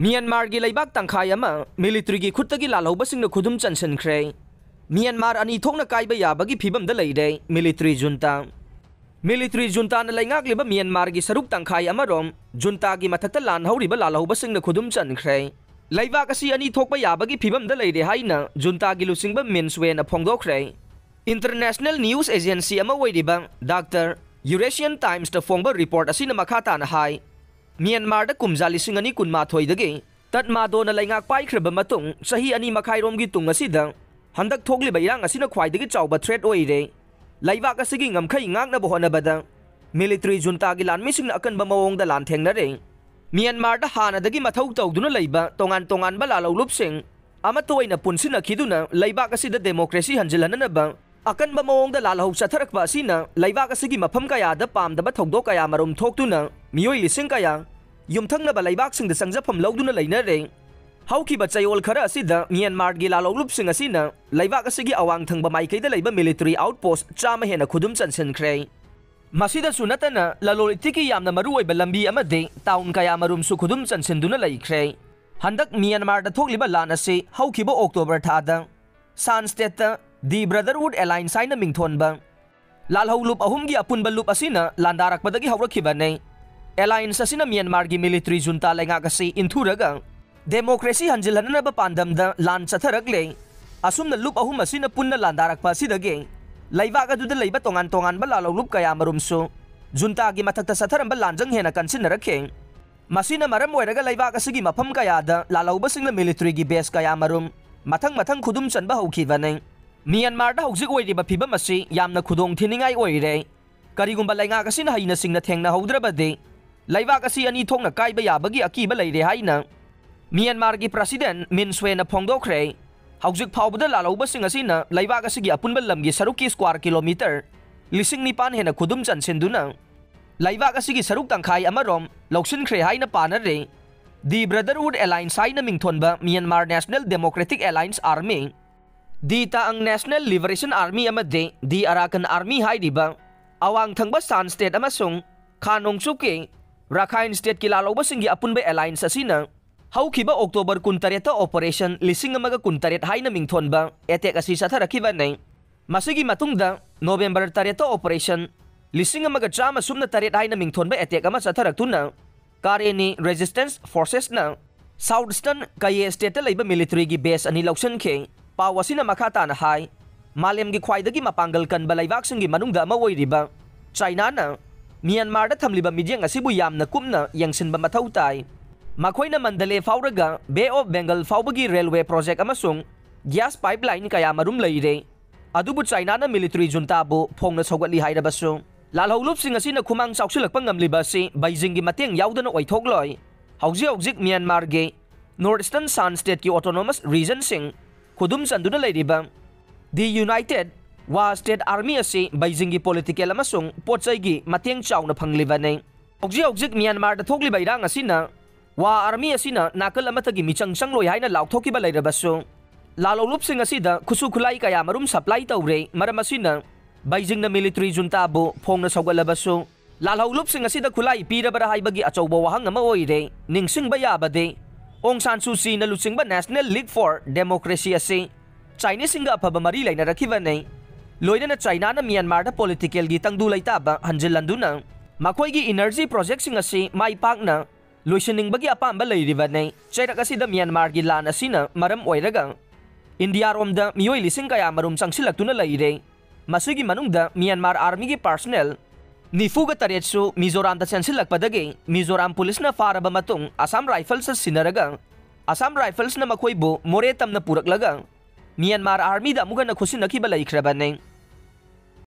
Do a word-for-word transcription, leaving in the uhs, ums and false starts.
ꯃ꯭ꯌꯥꯟꯃꯥꯔꯒꯤ ꯂꯩꯕꯥꯛ ꯇꯪꯈꯥꯏ ꯑꯃ ꯃꯤꯂꯤꯇ꯭ꯔꯤꯒꯤ ꯈꯨꯠꯇꯒꯤ ꯂꯥꯜꯍꯧꯕꯁꯤꯡꯅ ꯈꯨꯗꯨꯝ ꯆꯟꯁꯤꯟꯈ꯭ꯔꯦ꯫ ꯃ꯭ꯌꯥꯟꯃꯥꯔ ꯑꯅꯤ ꯊꯣꯛꯅ ꯀꯥꯏꯕ ꯌꯥꯕꯒꯤ ꯐꯤꯕꯝꯗ ꯂꯩꯔꯦ ꯃꯤꯂꯤꯇ꯭ꯔꯤ ꯖꯨꯟꯇꯥ꯫ ꯃꯤꯂꯤꯇ꯭ꯔꯤ ꯖꯨꯟꯇꯥꯅ ꯂꯩꯉꯥꯛꯂꯤꯕ ꯃ꯭ꯌꯥꯟꯃꯥꯔꯒꯤ ꯁꯔꯨꯛ ꯇꯪꯈꯥꯏ ꯑꯃꯔꯣꯝ ꯖꯨꯟꯇꯥꯒꯤ ꯃꯊꯛꯇ ꯂꯥꯟ ꯍꯧꯔꯤꯕ ꯂꯥꯜꯍꯧꯕꯁꯤꯡꯅ ꯈꯨꯗꯨꯝ ꯆꯟꯈ꯭ꯔꯦ꯫ ꯂꯩꯕꯥꯛ ꯑꯁꯤ ꯑꯅꯤ ꯊꯣꯛꯄ ꯌꯥꯕꯒꯤ ꯐꯤꯕꯝꯗ ꯂꯩꯔꯦ ꯍꯥꯏꯅ ꯖꯨꯟꯇꯥꯒꯤ ꯂꯨꯆꯤꯡꯕ ꯃꯤꯟ ꯁ꯭ꯋꯦꯅ ꯐꯣꯡꯗꯣꯛꯈ꯭ꯔꯦ꯫ ꯏꯟꯇꯔꯅꯦꯁꯅꯦꯜ ꯅ꯭ꯌꯨꯁ ꯑꯦꯖꯦꯟꯁꯤ ꯑꯃ ꯑꯣꯏꯔꯤꯕ ꯗꯥꯛꯇꯔ ꯌꯨꯔꯦꯁꯤꯌꯟ ꯇꯥꯏꯝꯁꯇ ꯐꯣꯡꯕ ꯔꯤꯄꯣꯔꯠ ꯑꯁꯤꯅ ꯃꯈꯥ ꯇꯥꯅ ꯍꯥꯏ, ꯃ꯭ꯌꯥꯟꯃꯥꯔꯗ ꯀꯨꯝꯖꯥ ꯂꯤꯁꯤꯡ ꯑꯅꯤ ꯀꯨꯟꯃꯥꯊꯣꯏꯗꯒꯤ ꯇꯠꯃꯥꯗꯣꯅ ꯂꯩꯉꯥꯛ ꯄꯥꯏꯈ꯭ꯔꯕ ꯃꯇꯨꯡ ꯆꯍꯤ ꯑꯅꯤ ꯃꯈꯥꯏꯔꯣꯝꯒꯤ ꯇꯨꯡ ꯑꯁꯤꯗ ꯍꯟꯗꯛ ꯊꯣꯛꯂꯤꯕ ꯏꯔꯥꯡ ꯑꯁꯤꯅ ꯈ꯭ꯋꯥꯏꯗꯒꯤ ꯆꯥꯎꯕ ꯊ꯭ꯔꯦꯠ ꯑꯣꯏꯔꯦ꯫ ꯂꯩꯕꯥꯛ ꯑꯁꯤꯒꯤ ꯉꯝꯈꯩ ꯉꯥꯛꯅꯕ ꯍꯣꯠꯅꯕꯗ ꯃꯤꯂꯤꯇ꯭ꯔꯤ ꯖꯨꯟꯇꯥꯒꯤ ꯂꯥꯟꯃꯤꯁꯤꯡꯅ ꯑꯀꯟꯕ ꯃꯑꯣꯡꯗ ꯂꯥꯟꯊꯦꯡꯅꯔꯦ꯫ ꯃ꯭ꯌꯥꯟꯃꯥꯔꯗ ꯍꯥꯟꯅꯗꯒꯤ ꯃꯊꯧ ꯇꯧꯗꯨꯅ ꯂꯩꯕ ꯇꯣꯉꯥꯟ ꯇꯣꯉꯥꯟꯕ ꯂꯥꯜꯍꯧꯂꯨꯞꯁꯤꯡ ꯑꯃꯠꯇ ꯑꯣꯏꯅ ꯄꯨꯟꯁꯤꯟꯅꯈꯤꯗꯨꯅ ꯂꯩꯕꯥꯛ ꯑꯁꯤꯗ ꯗꯦꯃꯣꯀ꯭ꯔꯦꯁꯤ ꯍꯟꯖꯤꯜꯍꯟꯅꯅꯕ ꯑꯀꯟꯕ ꯃꯑꯣꯡꯗ ꯂꯥꯜꯍꯧ ꯆꯠꯊꯔꯛꯄ ꯑꯁꯤꯅ ꯂꯩꯕꯥꯛ ꯑꯁꯤꯒꯤ ꯃꯐꯝ ꯀꯌꯥꯗ ꯄꯥꯝꯗꯕ ꯊꯧꯗꯣꯛ ꯀꯌꯥ ꯃꯔꯨꯝ ꯊꯣꯛꯇꯨꯅ ꯃꯤꯑꯣꯏ ꯂꯤꯁꯤꯡ ꯀꯌꯥ ꯌꯨꯝꯊꯪꯅꯕ ꯂꯩꯕꯥꯛꯁꯤꯡꯗ ꯆꯪꯖꯐꯝ ꯂꯧꯗꯨꯅ ꯂꯩꯅꯔꯦ꯫ ꯍꯧꯈꯤꯕ ꯆꯌꯣꯜ ꯈꯔ ꯑꯁꯤꯗ ꯃ꯭ꯌꯥꯟꯃꯥꯔꯒꯤ ꯂꯥꯜꯍꯧꯂꯨꯞꯁꯤꯡ ꯑꯁꯤꯅ ꯂꯩꯕꯥꯛ ꯑꯁꯤꯒꯤ ꯑꯋꯥꯡ ꯊꯪꯕ ꯃꯥꯏꯀꯩꯗ ꯂꯩꯕ ꯃꯤꯂꯤꯇꯔꯤ ꯑꯥꯎꯠꯄꯣꯁ꯭ꯠ ꯆꯥꯝꯃ ꯍꯦꯟꯅ ꯈꯨꯗꯨꯝ ꯆꯟꯁꯤꯟꯈ꯭ꯔꯦ꯫ ꯃꯁꯤꯗꯁꯨ ꯅꯠꯇꯅ ꯂꯂꯣꯟ ꯏꯇꯤꯛꯀꯤ ꯌꯥꯝꯅ ꯃꯔꯨꯑꯣꯏꯕ ꯂꯝꯕꯤ ꯑꯃꯗꯤ ꯇꯥꯎꯟ ꯀꯌꯥ ꯃꯔꯨꯝꯁꯨ ꯈꯨꯗꯨꯝ ꯆꯟꯁꯤꯟꯗꯨꯅ ꯂꯩꯈ꯭ꯔꯦ꯫ ꯍꯟꯗꯛ ꯃ꯭ꯌꯥꯟꯃꯥꯔꯗ ꯊꯣꯛꯂꯤꯕ ꯂꯥꯟ ꯑꯁꯤ ꯍꯧꯈꯤꯕ ꯑꯣꯛꯇꯣꯕꯔ ꯊꯥꯗ ꯁꯥꯟ ꯁ꯭ꯇꯦꯠꯇ ꯗꯤ ꯕ꯭ꯔꯗꯔꯍꯨꯗ ꯑꯦꯂꯥꯏꯟꯁ ꯍꯥꯏꯅ ꯃꯤꯡꯊꯣꯟꯕ ꯂꯥꯜꯍꯧ ꯂꯨꯞ ꯑꯍꯨꯝꯒꯤ ꯑꯄꯨꯟꯕ ꯂꯨꯞ ꯑꯁꯤꯅ ꯂꯥꯟꯗꯥꯔꯛꯄꯗꯒꯤ ꯍꯧꯔꯛꯈꯤꯕꯅꯤ꯫ ꯑꯦꯂꯥꯏꯟꯁ ꯑꯁꯤꯅ ꯃ꯭ꯌꯥꯟꯃꯥꯔꯒꯤ ꯃꯤꯂꯤꯇꯔꯤ ꯖꯨꯟꯇꯥ ꯂꯩꯉꯥꯛ ꯑꯁꯤ ꯏꯟꯊꯨꯔꯒ ꯗꯦꯃꯣꯀ꯭ꯔꯦꯁꯤ ꯍꯟꯖꯤꯜꯍꯟꯅꯕ ꯄꯥꯟꯗꯝꯗ ꯂꯥꯟ ꯆꯠꯊꯔꯛꯂꯦ꯫ ꯑꯁꯨꯝꯅ ꯂꯨꯞ ꯑꯍꯨꯝ ꯑꯁꯤꯅ ꯄꯨꯟꯅ ꯂꯥꯟꯗꯥꯔꯛꯄ ꯑꯁꯤꯗꯒꯤ ꯂꯩꯕꯥꯛ ꯑꯗꯨꯗ ꯂꯩꯕ ꯇꯣꯉꯥꯟ ꯇꯣꯉꯥꯟꯕ ꯂꯥꯜꯍꯧ ꯂꯨꯞ ꯀꯌꯥ ꯃꯔꯨꯝꯁꯨ ꯖꯨꯟꯇꯥꯒꯤ ꯃꯊꯛꯇ ꯆꯠꯊꯔꯝꯕ ꯂꯥꯟꯖꯪ ꯍꯦꯟꯅ ꯀꯟꯁꯤꯟꯅꯔꯛꯈꯤ꯫ ꯃꯁꯤꯅ ꯃꯔꯝ ꯑꯣꯏꯔꯒ ꯂꯩꯕꯥꯛ ꯑꯁꯤꯒꯤ ꯃꯐꯝ ꯀꯌꯥꯗ ꯂꯥꯜꯍꯧꯕꯁꯤꯡꯅ ꯃꯤꯂꯤꯇꯔꯤꯒꯤ ꯕꯦꯁ ꯀꯌꯥ ꯃꯔꯨꯝ ꯃꯊꯪ ꯃꯊꯪ ꯈꯨꯗꯨꯝ ꯆꯟꯕ ꯍꯧꯈꯤꯕꯅꯤ꯫ ꯃ꯭ꯌꯥꯟꯃꯥꯔꯗ ꯍꯧꯖꯤꯛ ꯑꯣꯏꯔꯤꯕ ꯐꯤꯕꯝ ꯑꯁꯤ ꯌꯥꯝꯅ ꯈꯨꯗꯣꯡ ꯊꯤꯅꯤꯡꯉꯥꯏ ꯑꯣꯏꯔꯦ꯫ ꯀꯔꯤꯒꯨꯝꯕ ꯂꯩꯉꯥꯛ ꯑꯁꯤꯅ ꯍꯩꯅ ꯁꯤꯡꯅ ꯊꯦꯡꯅꯍꯧꯗ꯭ꯔꯕꯗꯤ ꯂꯩꯕꯥꯛ ꯑꯁꯤ ꯑꯅꯤ ꯊꯣꯛꯅ ꯀꯥꯏꯕ ꯌꯥꯕꯒꯤ ꯑꯀꯤꯕ ꯂꯩꯔꯦ ꯍꯥꯏꯅ ꯃ꯭ꯌꯥꯟꯃꯥꯔꯒꯤ ꯄ꯭ꯔꯁꯤꯗꯦꯟ ꯃꯤꯟ ꯁ꯭ꯋꯦꯅ ꯐꯣꯡꯗꯣꯛꯈ꯭ꯔꯦ꯫ ꯍꯧꯖꯤꯛ ꯐꯥꯎꯕꯗ ꯂꯥꯜꯍꯧꯕꯁꯤꯡ ꯑꯁꯤꯅ ꯂꯩꯕꯥꯛ ꯑꯁꯤꯒꯤ ꯑꯄꯨꯟꯕ ꯂꯝꯒꯤ ꯁꯔꯨꯛꯀꯤ ꯁ꯭ꯀ꯭ꯋꯥꯔ ꯀꯤꯂꯣꯃꯤꯇꯔ ꯂꯤꯁꯤꯡ ꯅꯤꯄꯥꯟ ꯍꯦꯟꯅ ꯈꯨꯗꯨꯝ ꯆꯟꯁꯤꯟꯗꯨꯅ ꯂꯩꯕꯥꯛ ꯑꯁꯤꯒꯤ ꯁꯔꯨꯛ ꯇꯪꯈꯥꯏ ꯑꯃꯔꯣꯝ ꯂꯧꯁꯤꯟꯈ꯭ꯔꯦ ꯍꯥꯏꯅ ꯄꯥꯅꯔꯦ꯫ ꯗꯤ ꯕ꯭ꯔꯗꯔꯍꯨꯗ ꯑꯦꯂꯥꯏꯟꯁ ꯍꯥꯏꯅ ꯃꯤꯡꯊꯣꯟꯕ Myanmar national democratic alliance army, the ꯇꯥꯑꯪ ꯅꯦꯁꯅꯦꯜ ꯂꯤꯕꯔꯦꯁꯟ ꯑꯥꯔꯃꯤ ꯑꯃꯗꯤ ꯗꯤ ꯑꯔꯥꯀꯟ ꯑꯥꯔꯃꯤ ꯍꯥꯏꯔꯤꯕ ꯑꯋꯥꯡ ꯊꯪꯕ ꯁꯥꯟ ꯁ꯭ꯇꯦꯠ ꯑꯃꯁꯨꯡ ꯈꯥ ꯅꯣꯡꯆꯨꯞꯀꯤ ꯔꯥꯈꯥꯏꯟ ꯁ꯭ꯇꯦꯠꯀꯤ ꯂꯥꯜꯍꯧꯕꯁꯤꯡꯒꯤ ꯑꯄꯨꯟꯕ ꯑꯦꯂꯥꯏꯟꯁ ꯑꯁꯤꯅ ꯍꯧꯈꯤꯕ October ꯀꯨꯟꯇꯔꯦꯠꯇ Operation ꯂꯤꯁꯤꯡ ꯑꯃꯒ ꯀꯨꯟꯇꯔꯦꯠ ꯍꯥꯏꯅ ꯃꯤꯡꯊꯣꯟꯕ attack ꯑꯁꯤ ꯆꯠꯊꯔꯛꯈꯤꯕꯅꯤ꯫ ꯃꯁꯤꯒꯤ ꯃꯇꯨꯡꯗ November ꯇꯔꯦꯠꯇ Operation ꯂꯤꯁꯤꯡ ꯑꯃꯒ ꯆꯥꯝꯃ ꯁꯨꯞꯅ ꯇꯔꯦꯠ ꯍꯥꯏꯅ ꯃꯤꯡꯊꯣꯟꯕ attack ꯑꯃ ꯆꯠꯊꯔꯛꯇꯨꯅ Karenni Resistance Forcesꯅ South Eastern Kaye Stateꯇ ꯂꯩꯕ militaryꯒꯤ base ꯑꯅꯤ ꯂꯧꯁꯤꯟꯈꯤ꯫ ꯄꯥꯎ ꯑꯁꯤꯅ ꯃꯈꯥ ꯇꯥꯅ ꯍꯥꯏ, ꯃꯥꯂꯦꯝꯒꯤ ꯈ꯭ꯋꯥꯏꯗꯒꯤ ꯃꯄꯥꯡꯒꯜ ꯀꯟꯕ ꯂꯩꯕꯥꯛꯁꯤꯡꯒꯤ ꯃꯅꯨꯡꯗ ꯑꯃ ꯑꯣꯏꯔꯤꯕ Chinaꯅ Myanmarꯗ ꯊꯝꯂꯤꯕ ꯃꯤꯠꯌꯦꯡ ꯑꯁꯤꯕꯨ ꯌꯥꯝꯅ ꯀꯨꯞꯅ ꯌꯦꯡꯁꯤꯟꯕ ꯃꯊꯧ ꯇꯥꯏ꯫ ꯃꯈꯣꯏꯅ Mandalay ꯐꯥꯎꯔꯒ Bay of Bengal ꯐꯥꯎꯕꯒꯤ railway project ꯑꯃꯁꯨꯡ gas pipeline ꯀꯌꯥ ꯃꯔꯨꯝ ꯂꯩꯔꯦ꯫ ꯑꯗꯨꯕꯨ Chinaꯅ military juntaꯕꯨ ꯐꯣꯡꯅ ꯁꯧꯒꯠꯂꯤ ꯍꯥꯏꯔꯕꯁꯨ, ꯂꯥꯜꯍꯧꯂꯨꯞꯁꯤꯡ ꯑꯁꯤꯅ ꯈꯨꯃꯥꯡ ꯆꯥꯎꯁꯤꯜꯂꯛꯄ ꯉꯝꯂꯤꯕ ꯑꯁꯤ Beijingꯒꯤ ꯃꯇꯦꯡ ꯌꯥꯎꯗꯅ ꯑꯣꯏꯊꯣꯛꯂꯣꯏ꯫ ꯍꯧꯖꯤꯛ ꯍꯧꯖꯤꯛ Myanmarꯒꯤ North Eastern Shan Stateꯀꯤ autonomous regionꯁꯤꯡ ꯈꯨꯗꯨꯝ ꯆꯟꯗꯨꯅ ꯂꯩꯔꯤꯕ The United Wa State Army ꯑꯁꯤ Beijingꯒꯤ political ꯑꯃꯁꯨꯡ ꯄꯣꯠ ꯆꯩꯒꯤ ꯃꯇꯦꯡ ꯆꯥꯎꯅ ꯐꯪꯂꯤꯕꯅꯤ꯫ ꯍꯧꯖꯤꯛ ꯍꯧꯖꯤꯛ Myanmarꯗ ꯊꯣꯛꯂꯤꯕ ꯏꯔꯥꯡ ꯑꯁꯤꯅ Wa Army ꯑꯁꯤꯅ ꯅꯥꯀꯜ ꯑꯃꯠꯇꯒꯤ ꯃꯤꯆꯪ ꯆꯪꯂꯣꯏ ꯍꯥꯏꯅ ꯂꯥꯎꯊꯣꯛꯈꯤꯕ ꯂꯩꯔꯕꯁꯨ, ꯂꯥꯜꯍꯧꯂꯨꯞꯁꯤꯡ ꯑꯁꯤꯗ ꯈꯨꯠꯁꯨ ꯈꯨꯠꯂꯥꯏ ꯀꯌꯥ ꯃꯔꯨꯝ supply ꯇꯧꯔꯦ꯫ ꯃꯔꯝ ꯑꯁꯤꯅ Beijingꯅ military juntaꯕꯨ ꯐꯣꯡꯅ ꯁꯧꯒꯠꯂꯕꯁꯨ, ꯂꯥꯜꯍꯧꯂꯨꯞꯁꯤꯡ ꯑꯁꯤꯗ ꯈꯨꯠꯂꯥꯏ ꯄꯤꯔꯕ꯭ꯔꯥ ꯍꯥꯏꯕꯒꯤ ꯑꯆꯧꯕ ꯋꯥꯍꯪ ꯑꯃ ꯑꯣꯏꯔꯦ꯫ ꯅꯤꯡꯁꯤꯡꯕ ꯌꯥꯕꯗꯤ, Aung San Suu Kyiꯅ ꯂꯨꯆꯤꯡꯕ National League for Democracy ꯑꯁꯤ Chineseꯁꯤꯡꯒ ꯑꯐꯕ ꯃꯔꯤ ꯂꯩꯅꯔꯛꯈꯤꯕꯅꯤ꯫ ꯂꯣꯏꯅꯅ Chinaꯅ Myanmarꯗ politicalꯒꯤ ꯇꯪꯗꯨ ꯂꯩꯇꯥꯕ ꯍꯟꯖꯤꯜꯍꯟꯗꯨꯅ ꯃꯈꯣꯏꯒꯤ energy projectꯁꯤꯡ ꯑꯁꯤ ꯃꯥꯏ ꯄꯥꯛꯅ ꯂꯣꯏꯁꯤꯟꯅꯤꯡꯕꯒꯤ ꯑꯄꯥꯝꯕ ꯂꯩꯔꯤꯕꯅꯤ꯫ ꯆꯩꯔꯛ ꯑꯁꯤꯗ Myanmarꯒꯤ ꯂꯥꯟ ꯑꯁꯤꯅ ꯃꯔꯝ ꯑꯣꯏꯔꯒ ꯏꯟꯗꯤꯌꯥꯔꯣꯝꯗ ꯃꯤꯑꯣꯏ ꯂꯤꯁꯤꯡ ꯀꯌꯥ ꯃꯔꯨꯝ ꯆꯪꯁꯤꯜꯂꯛꯇꯨꯅ ꯂꯩꯔꯦ꯫ ꯃꯁꯤꯒꯤ ꯃꯅꯨꯡꯗ Myanmar Armyꯒꯤ personnel ꯅꯤꯐꯨꯒ ꯇꯔꯦꯠꯁꯨ ꯃꯤꯖꯣꯔꯥꯝꯗ ꯆꯦꯟꯁꯤꯜꯂꯛꯄꯗꯒꯤ ꯃꯤꯖꯣꯔꯥꯝ policeꯅ ꯐꯥꯔꯕ ꯃꯇꯨꯡ Assam Riflesꯇ ꯁꯤꯟꯅꯔꯒ Assam Riflesꯅ ꯃꯈꯣꯏꯕꯨ ꯃꯣꯔꯦ ꯇꯝꯅ ꯄꯨꯔꯛꯂꯒ Myanmar Armyꯗ ꯑꯃꯨꯛ ꯍꯟꯅ ꯈꯨꯠꯁꯤꯟꯅꯈꯤꯕ ꯂꯩꯈ꯭ꯔꯕꯅꯤ꯫